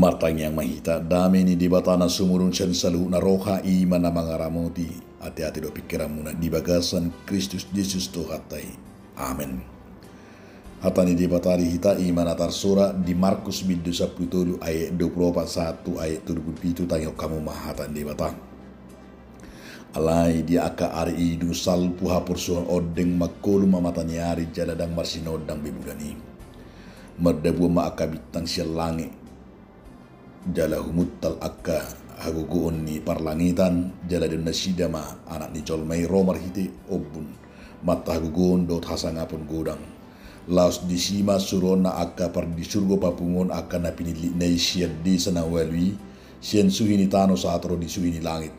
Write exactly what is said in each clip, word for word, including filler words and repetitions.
Martangiang ma hita. Dame ni Debata na sumurung sian saluhutna roha, i ma na mangaramoti ateate dohot pingkiranmuna di bagasan Kristus Jesus Tuhanta i. Amen. Hata ni Debata di hita i ma na tarsurat di Markus bindu sampulu tolu ayat dua pulu opat sahat tu ayat tolu pulu pitu. Tangihon hamu ma hata ni Debata. Alai di angka ari i dung salpu haporsuhon ondeng, mangkolum ma mata ni ari jala ndang marsinondang be bulan i. Mardabuan ma angka bintang sian langit, jala humuntal angka hagogoon ni parlangitan, jala didok nasida ma Anak ni jolma i ro marhite ombun, mata hagogoon dohot hasangapon godang. Laos disi ma suruonna angka pardisurgo papunguhon angka na pinillitna i sian desa na ualu i, sian suhi ni tano sahat ro di suhi ni langit.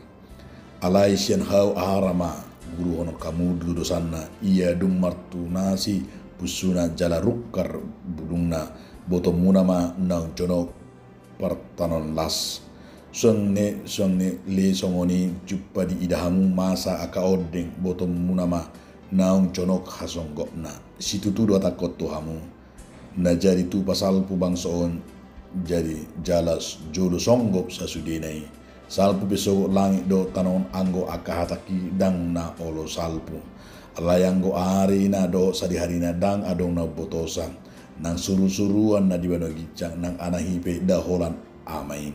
Alai sian hau ara ma guruhonon hamu dudosanna, ia dung martunasi punsuna jala rungkar bulungna, botoonmuna ma naung jonok partanoan las. Suang ni, suang ni le songon i jumpa diida hamu masa angka ondeng, botoonmuna ma naung jonok hasonggopna. Situtu do hatangkon tu hamu, na jadi tupa salpu bangso on, jadi jala jolo songgop sasudena i. Salpu pe sogot langit dohot tano on, anggo angka hatangki ndang na olo salpu. Alai anggo arina dohot sadiharina ndang adong na umbotosa, nang surusuruan na di banua ginjang, nang anahi pe nda holan Ama i.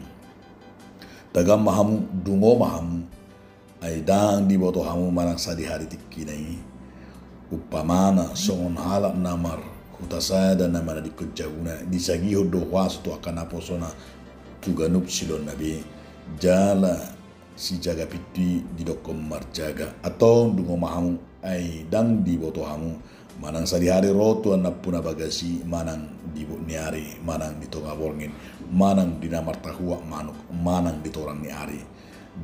Tagam ma hamu, dungo ma hamu, ai ndang diboto hamu manang sadihari tingkina i. Umpamana songon halak na marhuta sada na manadingkon jabuna, disagihon do huaso tu angka naposona tu ganup silonna be, jala sijaga pintu i didokkon marjaga. Antong dungo ma hamu, ai ndang diboto hamu manang sadihari ro tu nampuna bagas i, manang di bot ni ari, manang di tonga borngin, manang di na martahuak manuk, manang di torang ni ari.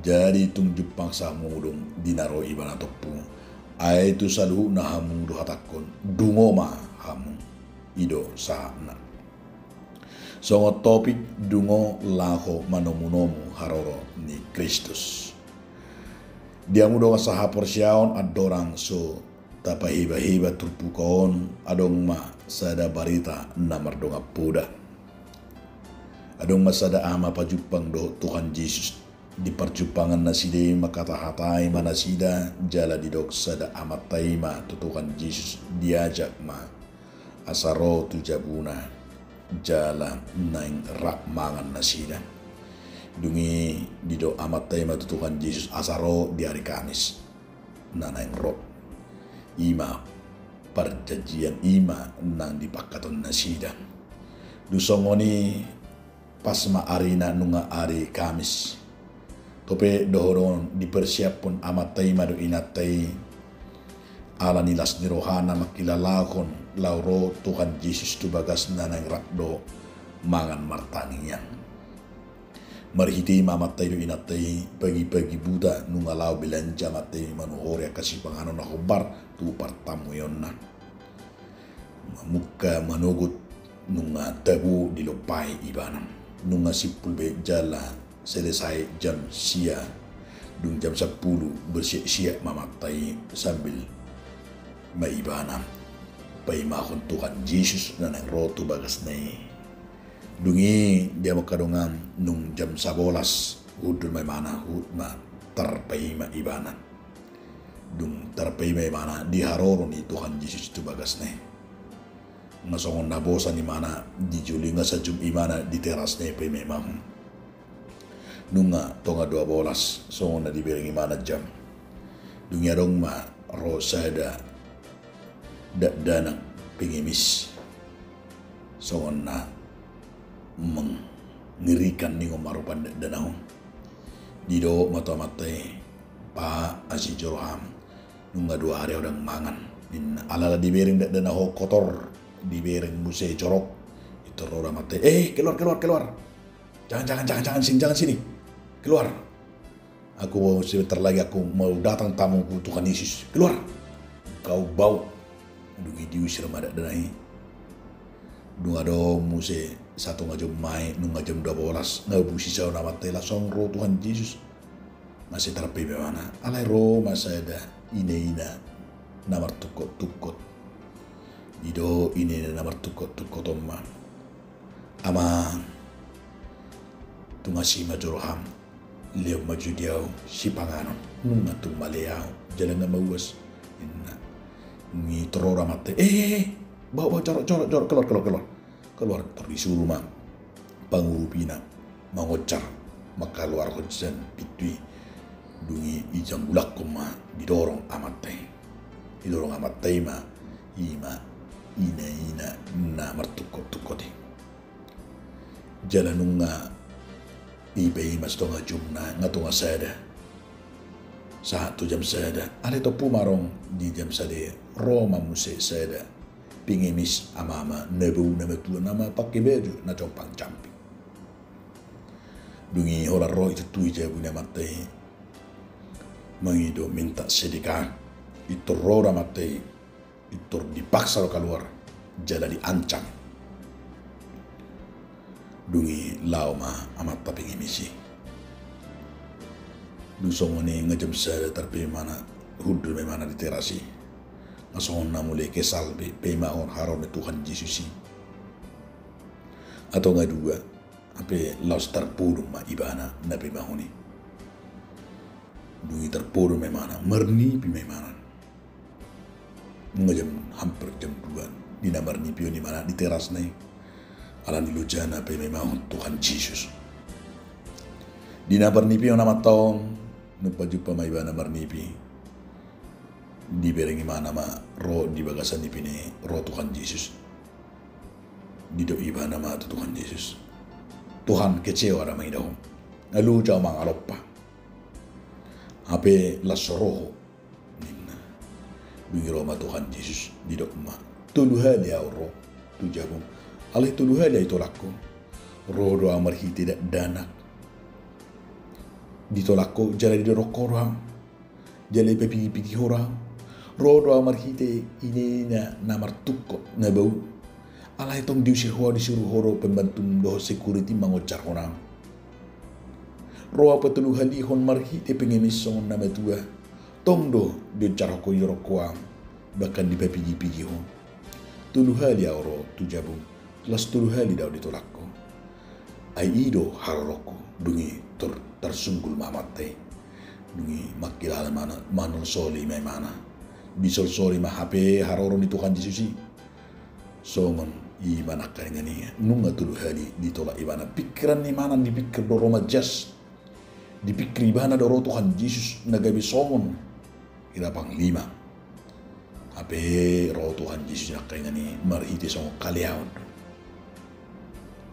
Jadi tung jumpang sa hamu dung di na ro Ibana tompu. Ai tu saluhutna hamu do hatangkon, dungo ma hamu. I do sahatna. Songon topik, dungo laho manomunomu haroro ni Kristus. Di hamu dongan sahaporseaon, andorang so tapahebaheba turpuk on, adong ma sada barita na mardongan poda. Adong ma sada ama pajumpang dohot Tuhan Jesus. Di parjumpangan nasida i, mangkatahatai ma nasida, jala didok sada amanta i ma tu Tuhan Jesus, diajak ma asa ro tu jabuna, jala naeng rap mangan nasida. Dung i didok amanta i ma tu Tuhan Jesus asa ro di ari Kamis na naeng ro. I ma parjanjian, i ma nang dipangkaton nasida. Dung songon i, pas ma arina nunga ari Kamis. Dope dohonon dipersiaphon amanta i ma dohot inanta i, ala ni las ni rohana mangkilalahon laho ro Tuhan Jesus tu bagasna naeng rap do mangan martangiang. Marhite i ma amanta i dohot inanta i pagipagi buta nunga laho belanja amanta i manuhori angka sipanganon na hombar tu partamueonna. Mamungka manogot nunga tabo dilompai ibana. Nunga simpul be jala selesai jam sia. Dung jam sampulu bersiap-siap ma amanta i sambil ma ibana paimahon Tuhan Jesus na naeng ro tu bagasna i. Dung i dia mangkadongan nung jam sabolas hundul ma ibana, huhut ma tarpaima ibana. Dung tarpaima ibana di haroro ni Tuhan Jesus tu bagasna i. Nga songon na bosan ibana di jolo i nga sajum ibana di terasna i paima ibana. Nunga tonga dua bolas songon na dibereng ibana jam. Dung i adong ma ro sada dakdanak pengemis. Songon na mengerikan ningon ma rupa dakdanak on. Didok ma tu amanta i, "Pa, asi jolo ham. Nunga dua ari au ndang mangan," ninna. Alala dibereng dakdanak on kotor, dibereng muse jorok. Itor ro amanta i, "Eh, keluar, keluar, keluar. Jangan, jangan, jangan, jangan sini, jangan sini. Keluar. Aku mau sebentar lagi aku mau datang tamuku Tuhan Yesus. Keluar. Kau bau." Dung i diusir ma dakdanak i. Dung adong muse satonga jom ma i, nunga jam dua bolas, nga busisaon amanta i, langsung ro Tuhan Jesus. Mase tarpaima ibana. Alai ro ma sada inaina na martungkot-tungkot. Didok inaina na martungkot-tungkot on ma, "Amang, Asi ma jolo hamu, lehon ma jo di ahu sipanganon. Nunga tung male ahu jala nga mauas, ninna. Dung i tor ro do amanta i, eh, eh, eh, bawa, bawa, jorok, jorok, jorok, keluar, keluar, keluar. Keluar, tor disuru ma pangurupina mangonjar, mangkaluarhon sian pintu i. Dung i dijanggulakhon ma, didorong amanta i. Didorong amanta i ma, i ma ina-ina na martungkot-tungkot i. Jala nunga dipaima stonga jumna, nga tonga sada. Sahat tu jam sada, alai tompu ma adong di jam sada i, ro ma muse sada pengemis ama-ama na bau na matua na mapangke baju na compang-camping. Dung i holan ro i tutu i jabu ni amanta i, mangido minta sedekah. I tor ro do amanta i, i tor dipaksa do kaluar jala diancam. Dung i laho ma amanta pengemis i. Dung songon i nga jam sada tarpaima imana, hundul ma imana di teras i. Nga songon na mulai kesal be paimahon haroro ni Tuhan Jesus i. Atau nga dua, hape laos tarpodom ma ibana na paimahon i. Dung i tarpodom ma imana, marnipi ma imana. Nga jam, hampir jam dua, di na marnipi on imana di terasna i. Alani lojana paima-imahon Tuhan Jesus. Di na marnipi on amanta on, dung pajumpang ma ibana marnipi, dibereng imana ma ro di bagasan nipina i ro Tuhan Jesus. Didok ibana ma tu Tuhan Jesus, "Tuhan, kecewa do au mangidahon. Nga loja au mangalompa. Hape las ro ho," ninna. Dung i ro ma Tuhan Jesus, didok ma, "Tolu hali au ro tu jabum, alai tolu hali au ditolak ho. Ro do au marhite dakdanak, ditolak ho jala didorong ho do au. Jala dipapigi-pigi ho do au. Ro do au marhite ina-ina na martungkot na bau, alai tong diusir ho au, disuru ho do pembantum dohot security mangonjarhon au. Ro au patoluhalihon marhite pengemis songon na matua, tong do dionjarhon ho, didorong ho au, bahkan dipapigi-pigi ho. Tolu hali au ro tu jabum, las tolu hali do au ditolak ho. Ai i do haroroku." Dung i tor-, tarsunggul ma amanta i. Dung i mangkilala ma, manolsoli ma imana. Disolsoli ma hape haroro ni Tuhan Jesus i. Songon i ma nangkaningan i, nunga tolu hali ditolak ibana. Pikiran ni imana dipikir do ro ma jas. Dipikir ibana do ro Tuhan Jesus na gabe songon hira panglima. Hape ro Tuhan Jesus nangkaningan i marhite songon kaleaon do.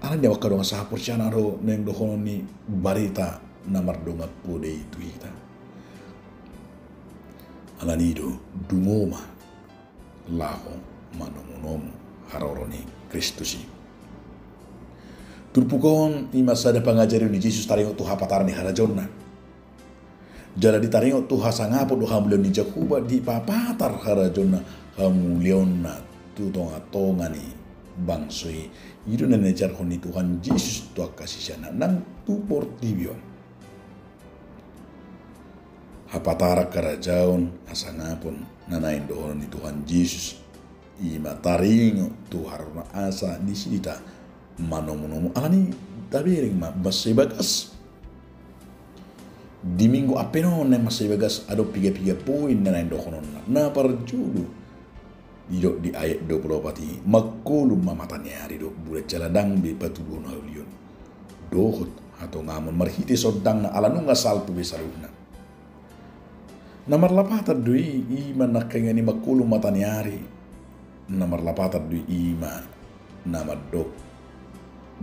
Alani angka dongan sahaporseaon, adong naeng dohonon ni barita na mardongan poda i tu hita. Alani i do, dungo ma laho manomunomu haroro ni Kristus i. Turpuk on i ma sada pangajarion ni Jesus taringot tu hapataran ni harajaonna. Jala ditaringot tu hasangapon dohot hamuliaon ni Jahowa, dipapatar harajaonna, hamuliaonna tu tonga-tonga ni bangso i. I do na niajarhon ni Tuhan Jesus tu angka siseanna nang tu portibi on. Hapataran harajaon, hasangapon na naeng dohonon ni Tuhan Jesus, i ma taringot tu haroro, asa disi hita manomunomu. Alani i tabereng ma mansai bagas. Di Minggu Advent on na mansai bagas adong piga-piga poin na naeng dohononna. Na parjolo, didok di ayat dua pulu opat i, mangkolum ma mata ni ari dohot bulan jala ndang be patuduhon haulion dohot hatongamon marhite sondangna, ala nunga salpu be saluhutna. Na marlapatan do i, i ma nangkaningan i mangkolum mata ni ari. Na marlapatan do i, i ma na mandok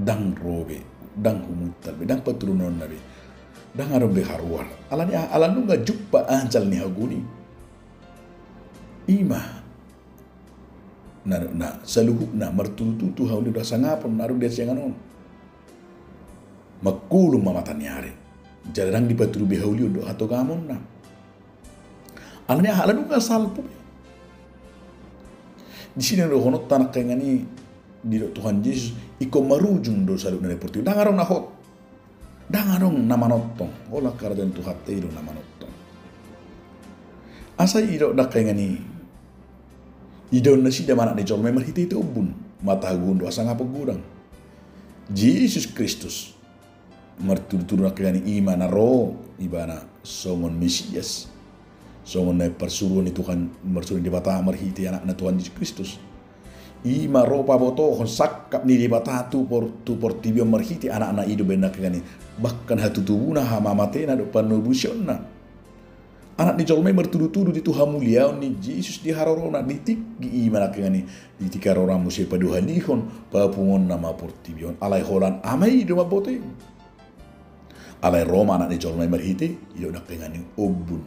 ndang ro be, ndang humuntal be, ndang patuduhononna be, ndang adong be haruar. Alani aha? Ala nunga jumpa ajal ni haguna i. I ma na, na saluhutna martutu-tutu haulion dohot hasangapon na adong di hasiangan on. Mangkolum ma mata ni ari, jala ndang dipatudu be haulion dohot hatongamonna. Alani aha? Ala nunga salpu be. Disi na dohononta nangkaningan i, didok Tuhan Jesus, ingkon marujung do saluhutna di portibi. Ndang adong na hot. Ndang adong na manongtong. Holan harajaon Tuhanta i do na manongtong. Asa didok nangkaningan i, idaon nasida ma Anak ni jolma i marhite-hite ombun, mata hagogoon dohot hasangapon godang. Jesus Kristus martudu-tudu nangkiningan i, i ma na ro ibana songon Mesias, songon na parsuruon ni Tuhan, marsuruon ni Debata marhite Anakna Tuhan Jesus Kristus. I ma ro pabotohon sangkap ni Debata tu por-, tu portibi on marhite Anakna i do baen nangkiningan i, bahkan hatutubuna, hamamatena dohot panobusionna. Anak ni jolma i martudu-tudu di tu hamuliaon ni Jesus di harorona, di tingki i ma nangkiningan i, di tingki harorona muse paduahalihon, papunguonna ma portibi on, alai holan Ama i do mamboto i. Alai ro ma Anak ni jolma i marhite, didok nangkiningan i ombun.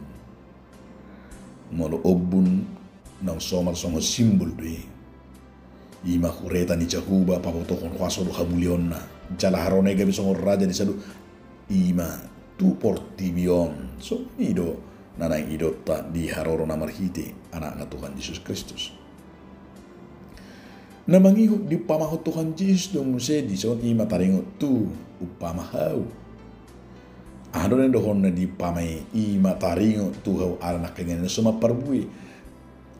Molo ombun naung somal songon simbol do i. I ma hureta ni Jahowa pabotohon huaso dohot hamuliaonna. Jala harorona i gabe songon raja di saluhut i ma tu portibi on. Songon i do na naeng idaonta di harorona marhite Anakna Tuhan Jesus Kristus. Na mangihut diumpamahon Tuhan Jesus do muse dison, i ma taringot tu umpama hau. Aha do na nidohonna di umpama i? I ma taringot tu hau, ala nangkiningan i na so marparbue.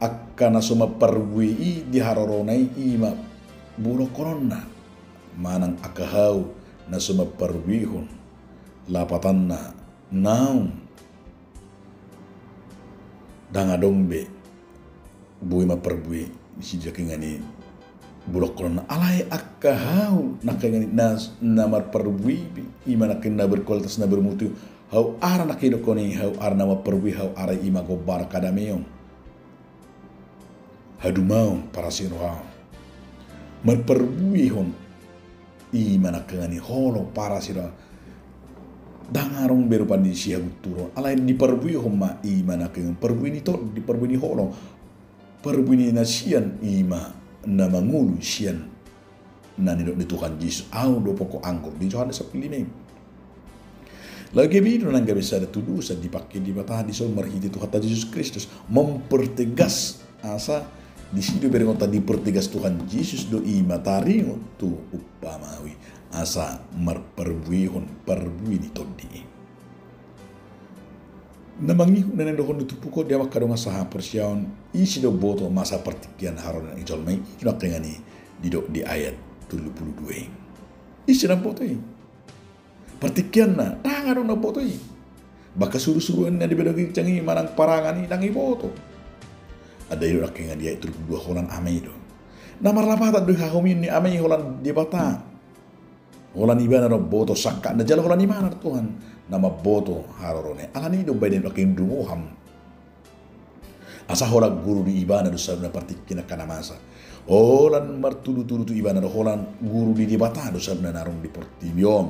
Angka na so marparbue i di harorona i, i ma bolongkononna manang angka hau na so marparbuehon, lapatanna naung ndang adong be boi marparbue, disi nangkiningan i bolongkononna. Alai angka hau nangkiningan i na, na marparbue i, i ma nangkiningan na berkualitas, na bermutu. Hau ara nangkiningan i, hau ara na marparbue, hau ara i ma gombaran hadameon, hadumaon, parasirohaon. Marparbuehon i ma nangkiningan i holong, parasirohaon. Ndang adong be rupani sihagunturon, alai diparbuehon ma i ma nangkiningan parbue ni tondi, parbue ni holong, parbue ni na sian, i ma na mangolu sian na nidok ni Tuhan Jesus, Ahu do pokok anggur, di Johannes sampulu lima i. Lalu gabe i do nang gabe sada tudosan dipangke Debata dison marhite Tuhanta Jesus Kristus, mempertegas, asa disi do berengonta dipertegas Tuhan Jesus do i ma taringot tu umpama hau i, asa marparbuehon parbue ni tondi i. Na mangihut na naeng dohonon ni turpuk on di angka dongan sahaporseaon, ise do boto masa partingkian harorona ni jolma i? I do nangkiningan i didok di ayat tolu pulu dua i. Ise na boto i? Partingkianna ndang adong na boto i. Bahkan suru-suruan na di balo ginjang i manang parangan i ndang diboto. Ndada i do nangkiningan i, ayat tolu pulu dua, holan Ama i do. Na marlapatan do hahomion ni Ama i holan Debata. Holan Ibana do mamboto sangkapna jala holan Ibana do Tuhan na mamboto harorona i. Alani i do baen nangkiningan i, dungo hamu. Asa holan guru di Ibana do saluhutna partingkian angka na masa. Holan martudu-tudu tu Ibana do, holan guru di Debata do saluhutna na adong di portibi on.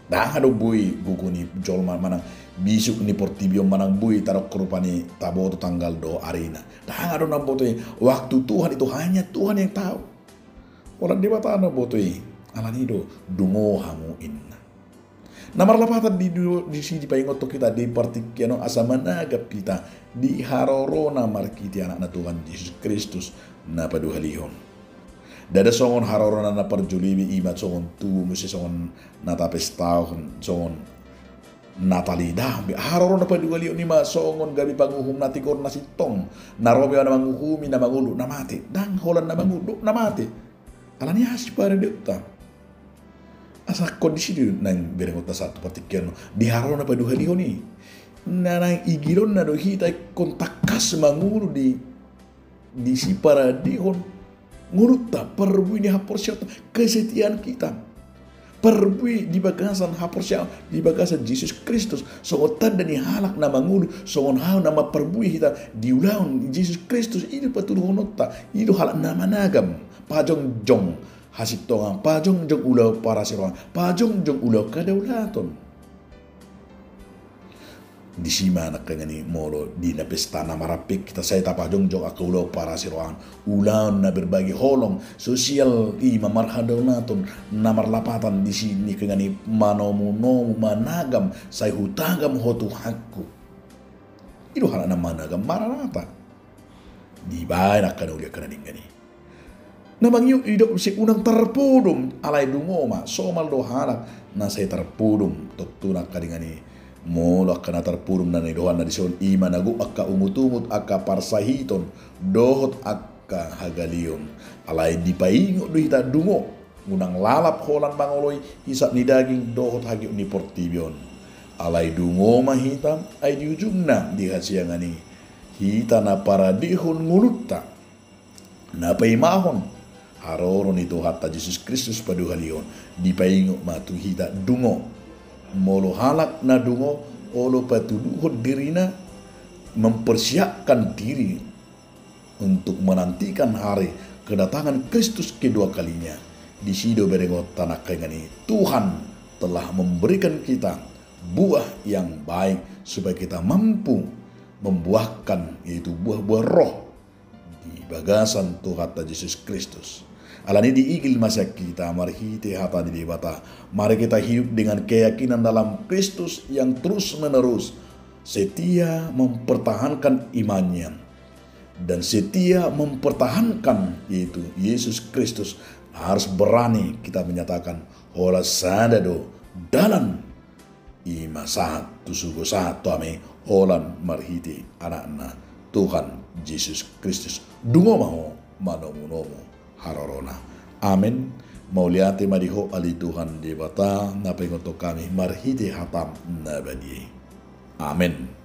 Ndang adong boi gogo ni jolma manang bisuk ni portibi on manang boi tadok rupani taboto tanggal dohot arina. Ndang adong na mamboto i. Waktu Tuhan itu hanya Tuhan yang tahu. Holan Debata na mamboto i. Alani i do, dungo hamu, inna. Na marlapatan di du-, disi dipaingothon hita di partingkian on asa managam hita di harorona marhite Anakna Tuhan Jesus Kristus na paduahalihon. Ndada songon harorona na parjolo i be, i ma songon tubu muse songon na tapestahon, songon na talidahon be. Harorona paduahalihon i ma songon gabe panguhum na tigor na sintong, na ro be na manguhumi na mangolu dohot na mate. Ndang holan na mangolu dohot na mate. Alani asi paradeonta. Asa kondisi do naeng berengonta sahat tu partingkian on di harorona paduahalihon i. Na naeng igilonna do hita ingkon tangkas mangolu di, di siparadehon ngolunta, parbue ni haporseaonta, kesetiaan kita. Parbue di bagasan haporseaon di bagasan Jesus Kristus, songon tanda ni halak na mangolu, songon hau na marparbue hita di ulaon ni Jesus Kristus, i do patuduhononta, i do halak na managam, pajongjong hasintongan, pajongjong ulaon parasiroan, pajongjong ulaon hadaulaton. Disi ma nangkiningan i molo di na pesta na marampek hita sai tapajongjong angka ulaon parasiroan, ulaon na berbagi holong, sosial, i ma marhadaulaton, na marlapatan disi nangkiningan i manomu-nomu, managam, sai hutagam ho Tuhanku. I do halak na managam, Maranata. Dibaen angka na uli angka na denggan i. Na mangihut didok muse unang tarpodom, alai dungo ma, somal do halak na sai tarpodom. Tontu nangkiningan i molo angka na tarpodom na nidohanna dison i ma na gok angka ungut-ungut, angka parsahiton dohot angka hagaleon. Alai dipaingot do hita dungo. unang lalap holan mangoloi hisap ni daging dohot hagiot ni portibi on. Alai dungo ma hita, ai di ujungna di hasiangan i, hita na paradehon ngolunta, na paimahon haroro ni Tuhanta Jesus Kristus paduahalihon, dipaingot ma tu hita dungo. Molo halak na dungo, olo patuduhon dirina, mempersiapkan diri untuk menantikan hari kedatangan Kristus kedua kalinya, disi do berengonta nangkaningan i Tuhan telah memberikan kita buah yang baik supaya kita mampu membuahkan, yaitu buah-buah roh di bagasan Tuhanta Jesus Kristus. Alani i diigil ma sian hita marhite hata ni Debata, mari kita hidup dengan keyakinan dalam Kristus yang terus-menerus setia mempertahankan imannya dan setia mempertahankan, yaitu Yesus Kristus, harus berani kita menyatakan, holan sada do dalan, i ma sahat tu surgo, sahat tu Ama i, holan marhite Anakna Tuhan Jesus Kristus. Dungo ma ho manomunomu harorona. Amen. Mauliate ma di Ho ale Tuhan Debata, na paingothon hami marhite hataM na badia i. Amen.